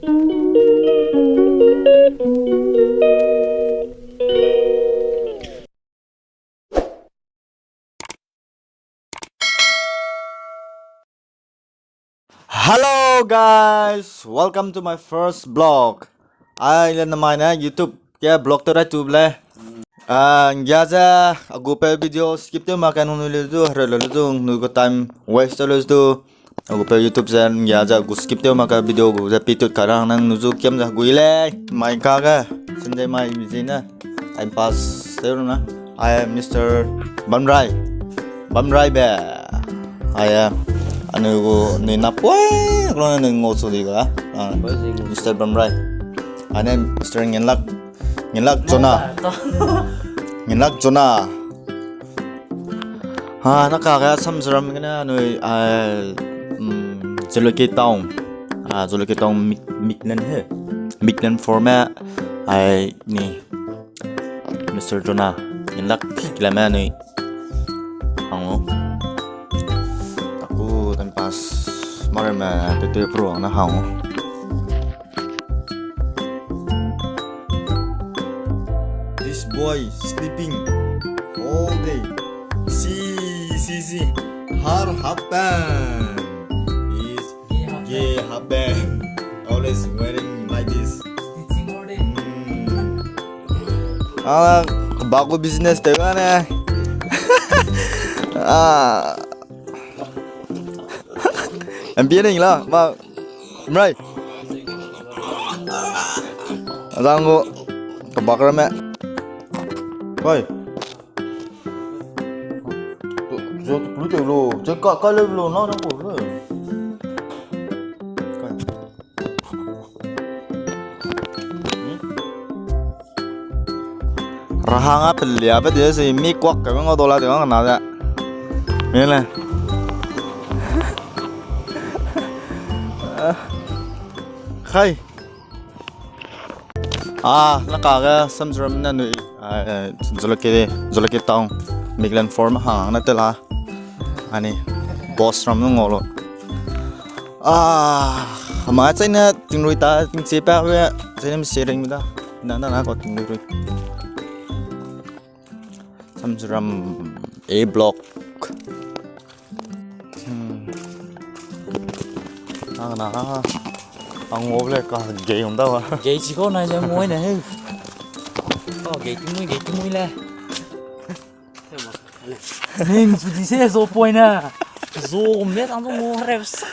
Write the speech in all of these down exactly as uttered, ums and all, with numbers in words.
Hello guys, welcome to my first vlog. Ai le namai ne YouTube ke vlog tew rai tube le. Ah, nggia ze a gu pe video skip tew mak ka nung nui le du, hre le du, nui gu time waste tew le du. A gu pe YouTube ze nggia ze a gu skip tew mak ka video gu ze pi tut ka rang nang nu zu kiam ze gui le. Mai ka ge, Sunday mai mi zi ne. Time pass tew na. Ai Mister Bamrai. Bamrai be. Ai, eh, anu gu nui na poi, klo ne nui ngo chu di ga. Ah, Mister Bamrai. Ane Mister Ngenlak, Ngenlak Jonah. Ngenlak Jonah. Ha, na ka ga Samziram gene nui, ah, mm, Jalukie Town. Ah, Jalukie Town Mik-, Miklen he. Miklen form e, ai ni. Mister Jonah, Ngenlak kilame nui. Hang o. Aku time pass. Mare me tete pro na hang o. This boy sleeping all day. See, see, see. Har happen. Is gay happen. Always wearing like this. Stitching all day. Hmm. Ah, bago business te ba ne. Ah. M P ne la, ma, mrai. Azang go, kabak rame. Koi. Tu, tu, tu, tu, lo. Je ka, ka le lo, na, na ko lo. Koi. Rahang a pelia pe de se mi kuak ke ngo dola de ngana de. Mele. Khai. Ah, na ka ga Samziram na nui, ah, eh, Jalukie, Jalukie Town, Miklen form hang na te la. Ani, boss ram nu ngau lo. Ah, ma chai na tingrui ta, tingche pa we, chai na mi se ring da. Na, na, na ko tingrui rui. Samziram A block. Hmm. Ang na, ang ngau le ka gei um da wa. Gei chi ko na je ngoi na he. Ka gei ti mui, gei ti mui le. Ning chu di se zo poi na. Zo um le tang zo mo re sa.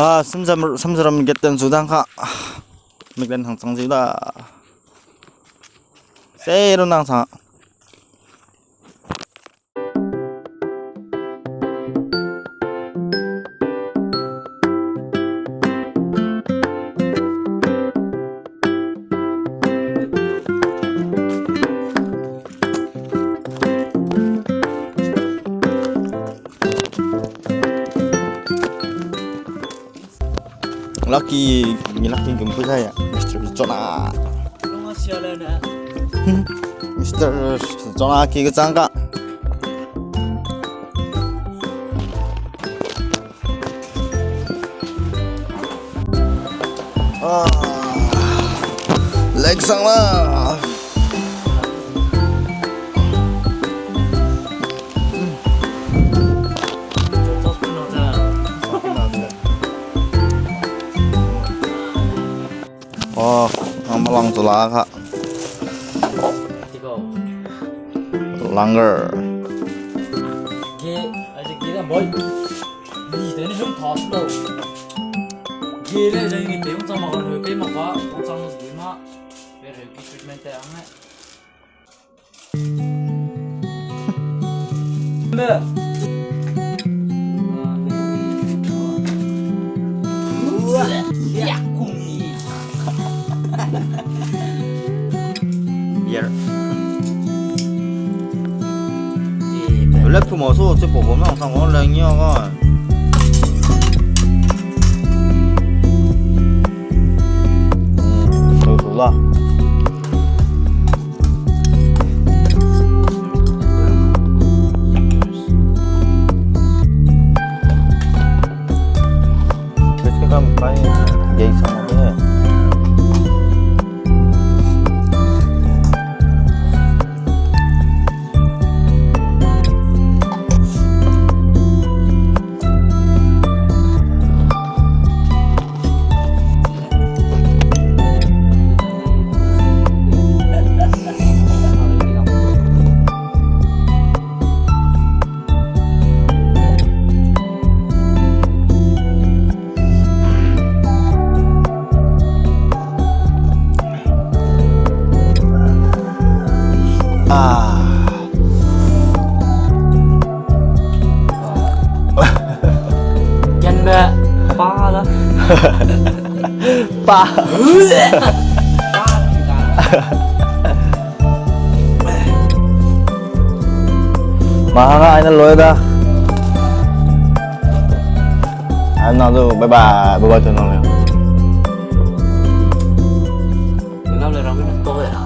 Ah, Samziram, Samziram gate ten zu dang ka. Miklen hang chang ziu da. Sei ro nang sa. Lucky, mi lucky gum pu zai ya, Mister Jonah. Mister Jonah ki kechang ka. Ah, leng sang la. Oh, ang malang tula ka. Langer. Ge, ai ge da boy. Ni de ni hum thas lo. Ge le le ni pe hum chang ma lo pe ma ba, hum chang lo ma. Pe re ki treatment Beer. Lep pu ma su, chi pu gu nang sang gu le ngia ga. Hmm, tu tu la. Biscuit kam kai gei sang de. Ah. Kenbe pa da. Pa. Mahanga aina loi da. Aina du, bye bye, bye bye to nang le. Nang le rang to ya.